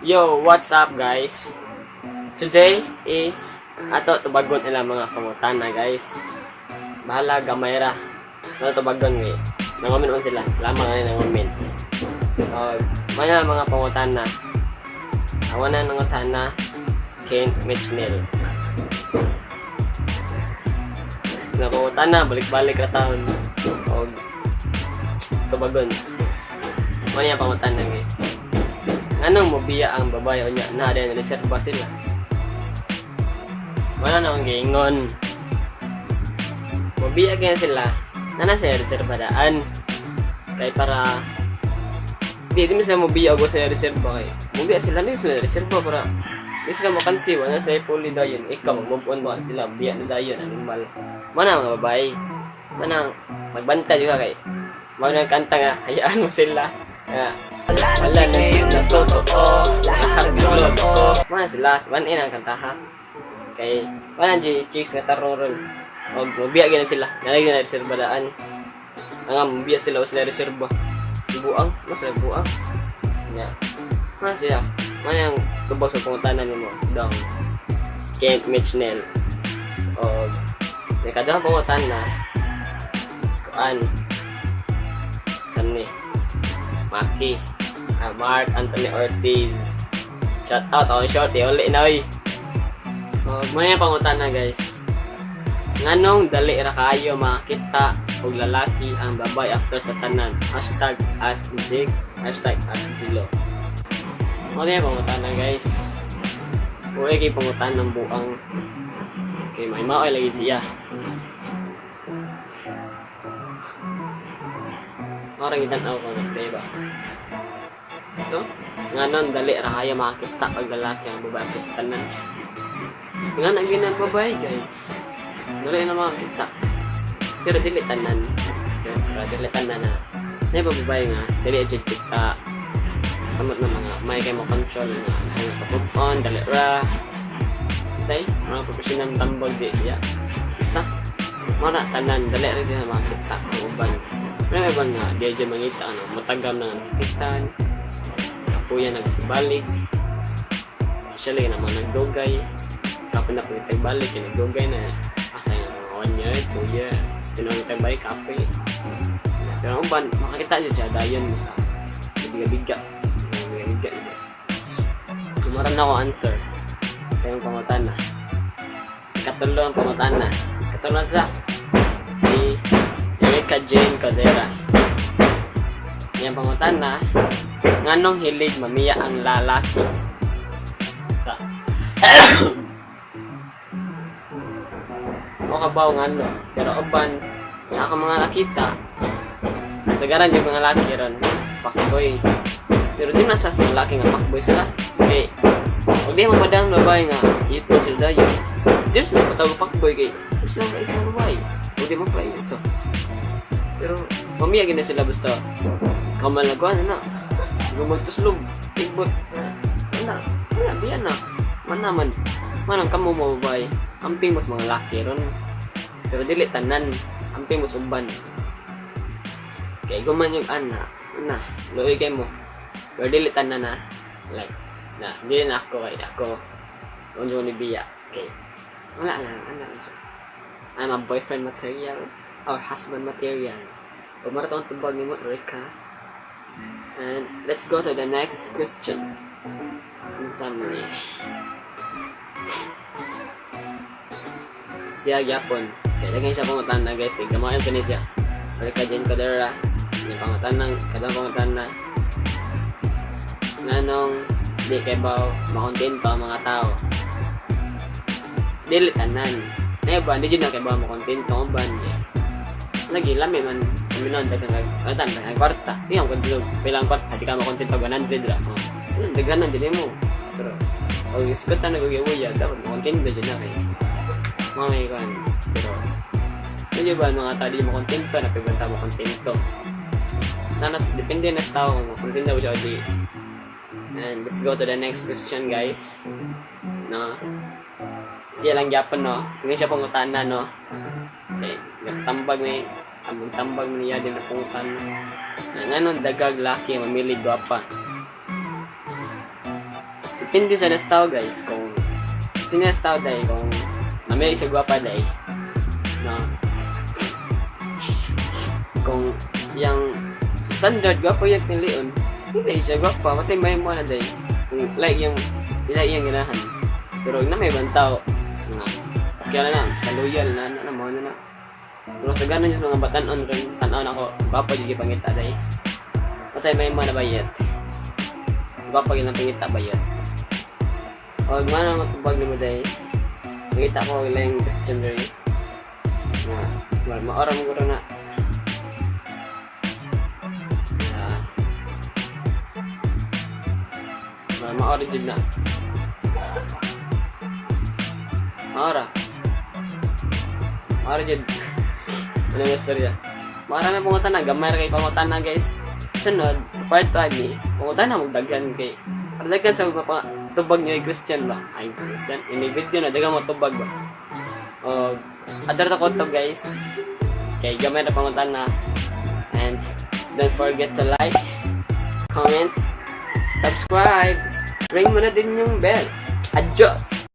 Yo, what's up, guys? Today is ato tubagon ilang mga pangutana, guys. Bahala gamay ra. Ato tubagon ngay. Nangumin man sila. Salamat nga nangumin. Mga pangutana. Ang una nangutana, Kent Mitchnell. Mga pangutana, balik-balik ra taon. Og tubagon. Ano yung pangutana, guys? Anong mobiya ang babae unya na din reserva sila? Wala na akong giingon. Mobiya kaya sila na nasa reserva daan. Kay para di di man sila mobiya og sa reserva kay. Mobiya sila ni sila reserva para di sila makansi wala sa puli dayon. Ikaw move on ba sila biya na dayon animal. Mana mga babae. Mana magbanta jud ka kay mao nang kanta nga hayaan mo sila. Nga, wala na na totoo, lahat nagloloko. Mana sila, one in ang kantaha. Kay, wala na chicks nga tarong ron. Og mobiya gina sila, nalagyan na reserva daan. Nga, mobiya sila o sila reserva. Buang, mas sila buang. Nga, mana siya, mana yung tubag sa pangutanan nimo, dong. Kent Mitchnell. Og, nakaduha pangutana, kuan, saan ni? Maki. Ah, Mark Anthony Ortiz. Shout out akong short eh. Uli na oy. Oh, mao yung pangutana, guys. Nganong dali ra kaayo makita og lalaki ang babae after sa tanan? #AskJig, #AskJilo. Mao yung pangutana, guys. Uy kay pangutana ng buang. Kay may maoy lagi siya. Mao ra gitan-aw ko na, diba? Ito? Nganon dali ra kayo makakita pag lalaki ang babae after sa tanan. Nga na ginang babae, guys. Dali na makakita. Pero dili tanan. Pero dili tanan na. Na iba babae nga dili jud kita. Samot na mga may kay mo control nga sa nga ka on dali ra. Say, mga professional tambag di ya. Basta mao na tanan dali ra din na makakita ang uban. Pero ang uban nga di jud mangita ano, matagam na nga sakitan. Kapuya nagbalik. Especially na mga nagdugay. Kape na pag balik, kaya nagdugay na asa yung mga 1 year, 2 year. Tinawag tayo balik, kape. Pero ang uban, makakita dyan siya, dayon mo sa biga-biga. Biga-biga. Kumaran na ako answer sa iyong pangutana. Katulo ang pangutana. Katulo sa si Erika Jane Codera. Iyang pangutana, nganong hilig mamiya ang lalaki? Sa o kabaw ngano, pero uban sa akong mga nakita, kasagaran yung mga laki ron, fuckboy. Pero di na sa mga laki nga fuckboy sila. Kay, pag di mo madang babae nga, ito sila dayon. Di sila patawag fuckboy kay, di sila kay sa babae. O di mo pa yun. So, pero, mamiya gina sila basta, kamal na kuan na. Gumagtuslob, tigbot, na, na, wala, biya na. Mana man, manang kamo mo babae, amping mas mga laki ron. Pero dili tanan, amping mo uban. Kay guman yung ana, na, luoy kay mo. Pero dili tanan na, like, na, dili na ako kay ako, unjo ni biya. Kay, wala lang, ana siya. I'm a boyfriend material or husband material. O mara ang tubag nimo, Erika. And let's go to the next question. Unsa man ni? Siya gyapon. Kaya daghan siya pangutana, guys. Kay gamayon sa ni siya. Erika Jane Codera. Yung pangutana, kadang pangutana. Nganong di kay baw makontento ang mga tao? Dili tanan. Na iba, di jud na kay baw makontento ang uban. Lagi lami man kami noon daghang kag tan daghang kwarta. Di ang kadlog pilang kwarta di ka makontento 100 ra. Oh. Ano daghanan din mo. Pero og iskutan na og uya dapat makontento jud na kay mga may kan. Pero medyo ba mga tao di mo kontento na pibanta mo kontento. Sana depende na sa tao kung makontento ba siya o di. And let's go to the next question, guys. No. Siya lang gyapon, no. Hindi siya pangutana, no. Okay, tambag ni tambag-tambag niya din na pangutana. Na nganon dagag laki mamili gwapa? Depende sa nas tao, guys, kung depende sa tao dai, kung namaya siya gwapa dai no, kung yang standard gwapo yung pilion, hindi siya gwapa, matay may mo na dai kung like yung ila iyang ganahan. Pero na may ibang tao nga kaya na sa loyal na na, na mo na na. Pero sa ganon yung mga batanon ron, tan-aw na ko, gwapo jud pangita dai, matay may mo na bayet, gwapo gyud ang pangita bayet. Og mana matubag nimo dai, nakita ko lang yung question diri na well, maora mo guro na. Ah, maora jud na, maora, maora jud. Ano yung istorya, maora na pangutana, gamay ra kay pangutana, guys. Sunod sa part 2 ni pangutana, mo daghan kay para daghan sa mga tubag niyo Christian ba, ay Christian ini video na daghan mo tubag ba. O adar ta ko to, guys, kay gamay ra pangutana. And don't forget to like, comment, subscribe, ring mo na din yung bell. Adios.